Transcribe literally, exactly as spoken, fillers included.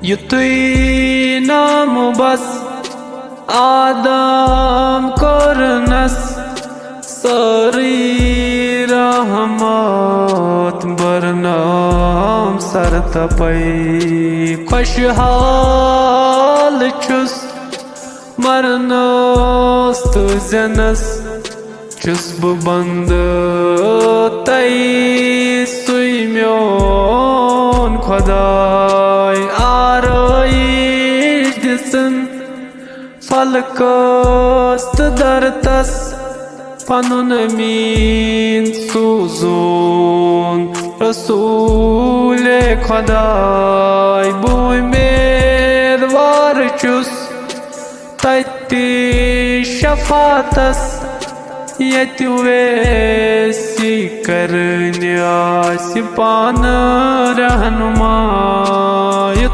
یُتُے نام بس آدم کرنس، سٲرٕے رحمت برنام سر تپے۔ خوشحال چھُس مرنس تہٕ زینس، چھُس بہٕ بندٕ تۄہہِ سُے میون خۄداے۔ آرٲیِش دِژٕن فلکس تہٕ دھرتس، پنُن أمیٖن سوٗزُن رسوٗلے خۄداے۔ بہٕ اُمیدوار چھُس تتہِ شفاعتس، ییٚتہِ ویسی کرنہِ آسہِ پانہٕ رہنما۔